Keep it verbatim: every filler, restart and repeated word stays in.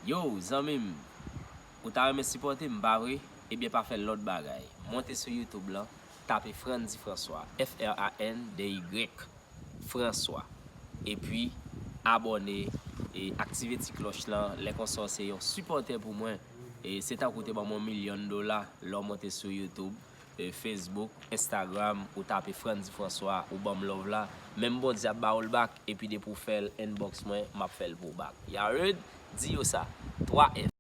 Yo, zanmi m, ou ta renmen sipòte m, pa vre? Ebyen, pa fè lòt bagay. Monte sou YouTube lan, tape Frandy François, F R A N D Y, François. Epi, abòne e aktive ti klòch lan. Lè konsa, w se yon sipòtè pou mwen. E se tankou w te ban m yon milyon dola lè w monte sou YouTube, e Facebook, Instagram, ou tape Frandy François, ou ban m love la. Menm Bondye ap ba w l back, epi depi w fè l, inbox mwen, m ap fè l pou w back. Y'all heard? Di yo sa. Twa F.